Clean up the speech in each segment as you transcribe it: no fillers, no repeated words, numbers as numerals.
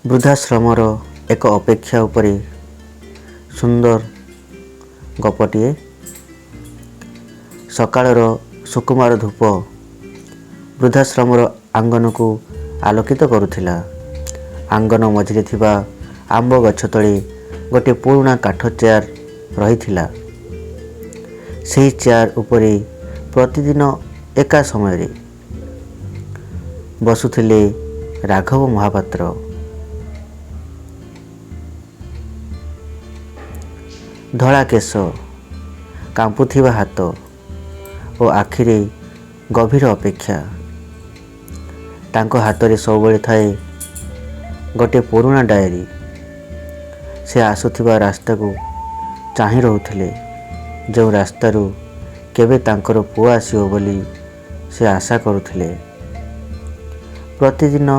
ବୃଦ୍ଧାଶ୍ରମର ଏକ ଅପେକ୍ଷା ଉପରେ ସୁନ୍ଦର ଗପଟିଏ। ସକାଳର ସୁକୁମାର ଧୂପ ବୃଦ୍ଧାଶ୍ରମର ଆଙ୍ଗନକୁ ଆଲୋକିତ କରୁଥିଲା। ଆଙ୍ଗନ ମଝିରେ ଥିବା ଆମ୍ବ ଗଛ ତଳେ ଗୋଟିଏ ପୁରୁଣା କାଠ ଚେୟାର ରହିଥିଲା। ସେହି ଚେୟାର ଉପରେ ପ୍ରତିଦିନ ଏକା ସମୟରେ ବସୁଥିଲେ ରାଘବ ମହାପାତ୍ର। ଧଳା କେଶ, କାମ୍ପୁଥିବା ହାତ ଓ ଆଖିରେ ଗଭୀର ଅପେକ୍ଷା। ତାଙ୍କ ହାତରେ ସବୁବେଳେ ଥାଏ ଗୋଟିଏ ପୁରୁଣା ଡାଏରୀ। ସେ ଆସୁଥିବା ରାସ୍ତାକୁ ଚାହିଁ ରହୁଥିଲେ, ଯେଉଁ ରାସ୍ତାରୁ କେବେ ତାଙ୍କର ପୁଅ ଆସିବ ବୋଲି ସେ ଆଶା କରୁଥିଲେ। ପ୍ରତିଦିନ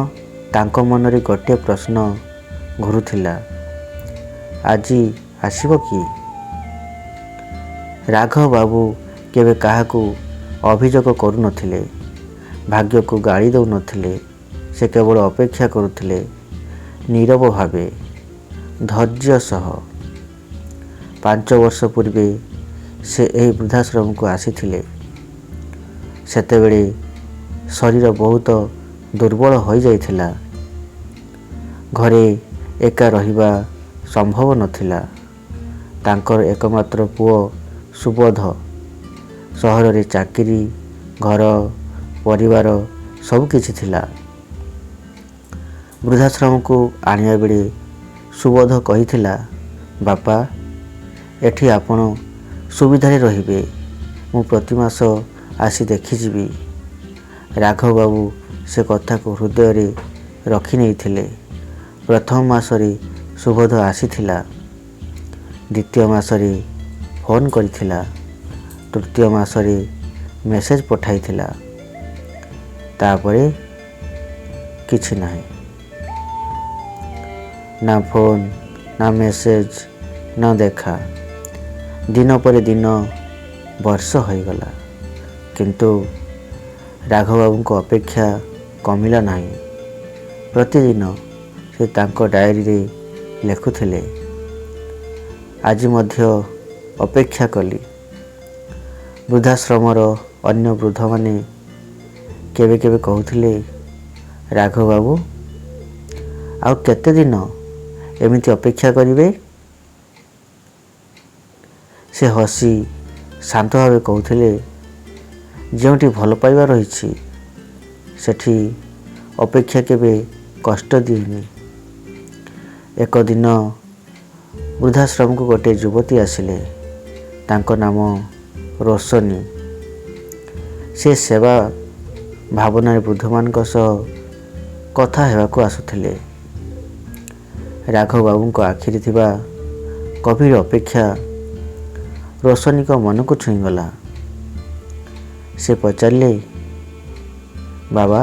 ତାଙ୍କ ମନରେ ଗୋଟିଏ ପ୍ରଶ୍ନ ଘୁରୁଥିଲା, ଆଜି ଆସିବ କି? ରାଘବ ବାବୁ କେବେ କାହାକୁ ଅଭିଯୋଗ କରୁନଥିଲେ, ଭାଗ୍ୟକୁ ଗାଳି ଦେଉନଥିଲେ। ସେ କେବଳ ଅପେକ୍ଷା କରୁଥିଲେ, ନୀରବ ଭାବେ, ଧୈର୍ଯ୍ୟ ସହ। 5 ବର୍ଷ ପୂର୍ବେ ସେ ଏହି ବୃଦ୍ଧାଶ୍ରମକୁ ଆସିଥିଲେ। ସେତେବେଳେ ଶରୀର ବହୁତ ଦୁର୍ବଳ ହୋଇଯାଇଥିଲା। ଘରେ ଏକା ରହିବା ସମ୍ଭବ ନଥିଲା। ତାଙ୍କର ଏକମାତ୍ର ପୁଅ ସୁବୋଧ ସହରରେ ଚାକିରି, ଘର, ପରିବାର ସବୁକିଛି ଥିଲା। ବୃଦ୍ଧାଶ୍ରମକୁ ଆଣିବା ବେଳେ ସୁବୋଧ କହିଥିଲା, ବାପା, ଏଠି ଆପଣ ସୁବିଧାରେ ରହିବେ, ମୁଁ ପ୍ରତି ମାସ ଆସି ଦେଖିଯିବି। ରାଘବ ବାବୁ ସେ କଥାକୁ ହୃଦୟରେ ରଖିନେଇଥିଲେ। ପ୍ରଥମ ମାସରେ ସୁବୋଧ ଆସିଥିଲା, ଦ୍ୱିତୀୟ ମାସରେ ଫୋନ୍ କରିଥିଲା, ତୃତୀୟ ମାସରେ ମେସେଜ୍ ପଠାଇଥିଲା। ତାପରେ କିଛି ନାହିଁ, ନା ଫୋନ୍, ନା ମେସେଜ୍, ନା ଦେଖା। ଦିନ ପରେ ଦିନ, ବର୍ଷ ହୋଇଗଲା, କିନ୍ତୁ ରାଘବବାବୁଙ୍କ ଅପେକ୍ଷା କମିଲା ନାହିଁ। ପ୍ରତିଦିନ ସେ ତାଙ୍କ ଡାଏରୀରେ ଲେଖୁଥିଲେ, ଆଜି ମଧ୍ୟ ଅପେକ୍ଷା କଲି। ବୃଦ୍ଧାଶ୍ରମର ଅନ୍ୟ ବୃଦ୍ଧମାନେ କେବେ କେବେ କହୁଥିଲେ, ରାଘବ ବାବୁ ଆଉ କେତେ ଦିନ ଏମିତି ଅପେକ୍ଷା କରିବେ? ସେ ହସି ଶାନ୍ତ ଭାବେ କହୁଥିଲେ, ଯେଉଁଠି ଭଲ ପାଇବା ରହିଛି ସେଠି ଅପେକ୍ଷା କେବେ କଷ୍ଟ ଦିଏନି। ଏକ ଦିନ ବୃଦ୍ଧାଶ୍ରମକୁ ଗୋଟିଏ ଯୁବତୀ ଆସିଲେ। ତାଙ୍କ ନାମ ରୋଶନୀ। ସେ ସେବା ଭାବନାରେ ବୃଦ୍ଧମାନଙ୍କ ସହ କଥା ହେବାକୁ ଆସୁଥିଲେ। ରାଘବ ବାବୁଙ୍କ ଆଖିରେ ଥିବା ଗଭୀର ଅପେକ୍ଷା ରୋଶନୀଙ୍କ ମନକୁ ଛୁଇଁଗଲା। ସେ ପଚାରିଲେ, ବାବା,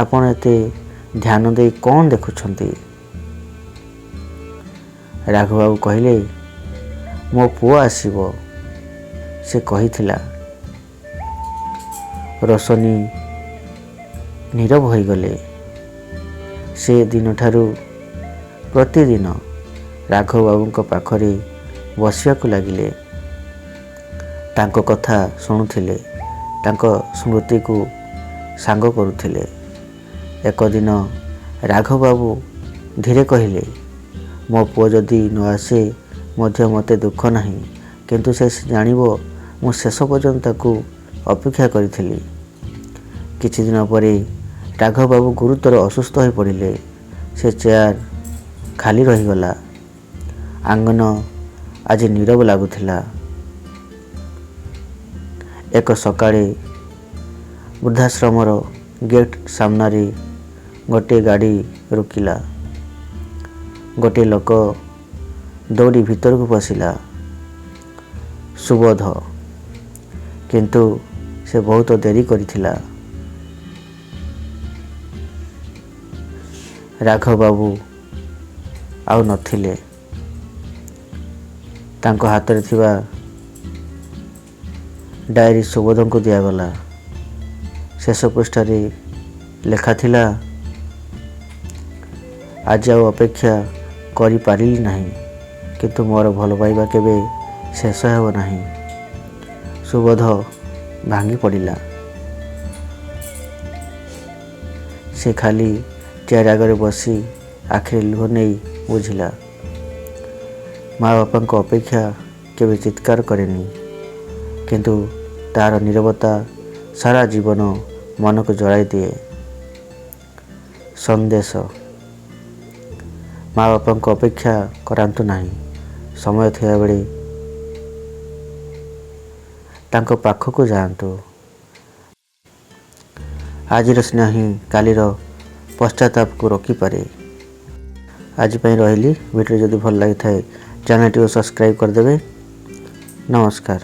ଆପଣ ଏତେ ଧ୍ୟାନ ଦେଇ କ'ଣ ଦେଖୁଛନ୍ତି? ରାଘବ ବାବୁ କହିଲେ, ମୋ ପୁଅ ଆସିବ, ସେ କହିଥିଲା। ରୋଶନୀ ନୀରବ ହୋଇଗଲେ। ସେ ଦିନଠାରୁ ପ୍ରତିଦିନ ରାଘବ ବାବୁଙ୍କ ପାଖରେ ବସିବାକୁ ଲାଗିଲେ। ତାଙ୍କ କଥା ଶୁଣୁଥିଲେ, ତାଙ୍କ ସ୍ମୃତିକୁ ସାଙ୍ଗ କରୁଥିଲେ। ଏକ ଦିନ ରାଘବ ବାବୁ ଧୀରେ କହିଲେ, ମୋ ପୁଅ ଯଦି ନ ଆସେ ମଧ୍ୟ ମୋତେ ଦୁଃଖ ନାହିଁ, କିନ୍ତୁ ସେ ଜାଣିବ ମୁଁ ଶେଷ ପର୍ଯ୍ୟନ୍ତ ତାକୁ ଅପେକ୍ଷା କରିଥିଲି। କିଛି ଦିନ ପରେ ରାଘବ ବାବୁ ଗୁରୁତର ଅସୁସ୍ଥ ହୋଇପଡ଼ିଲେ। ସେ ଚେୟାର ଖାଲି ରହିଗଲା। ଆଙ୍ଗନ ଆଜି ନୀରବ ଲାଗୁଥିଲା। ଏକ ସକାଳେ ବୃଦ୍ଧାଶ୍ରମର ଗେଟ୍ ସାମ୍ନାରେ ଗୋଟିଏ ଗାଡ଼ି ରୋକିଲା। ଗୋଟିଏ ଲୋକ ଦୌଡ଼ି ଭିତରକୁ ପଶିଲା। ସୁବୋଧ। କିନ୍ତୁ ସେ ବହୁତ ଡେରି କରିଥିଲା। ରାଘବ ବାବୁ ଆଉ ନଥିଲେ। ତାଙ୍କ ହାତରେ ଥିବା ଡାଏରୀ ସୁବୋଧଙ୍କୁ ଦିଆଗଲା। ଶେଷ ପୃଷ୍ଠାରେ ଲେଖାଥିଲା, ଆଜି ଆଉ ଅପେକ୍ଷା କରିପାରିଲି ନାହିଁ, କିନ୍ତୁ ମୋର ଭଲ ପାଇବା କେବେ ଶେଷ ହେବ ନାହିଁ। ସୁବୋଧ ଭାଙ୍ଗି ପଡ଼ିଲା। ସେ ଖାଲି ଚେୟାର ଆଗରେ ବସି ଆଖିରେ ଲୁହ ନେଇ ବୁଝିଲା, ମା ବାପାଙ୍କ ଅପେକ୍ଷା କେବେ ଚିତ୍କାର କରେନି, କିନ୍ତୁ ତାର ନୀରବତା ସାରା ଜୀବନ ମନକୁ ଜଳାଇ ଦିଏ। ସନ୍ଦେଶ: ମା ବାପାଙ୍କୁ ଅପେକ୍ଷା କରାନ୍ତୁ ନାହିଁ। ସମୟ ଥିବାବେଳେ ତାଙ୍କ ପାଖକୁ ଯାଆନ୍ତୁ। ଆଜିର ସ୍ନେହ ହିଁ କାଲିର ପଶ୍ଚାତାପକୁ ରୋକିପାରେ। ଆଜି ପାଇଁ ରହିଲି। ଭିଡ଼ିଓ ଯଦି ଭଲ ଲାଗିଥାଏ, ଚ୍ୟାନେଲଟିକୁ ସବସ୍କ୍ରାଇବ୍ କରିଦେବେ। ନମସ୍କାର।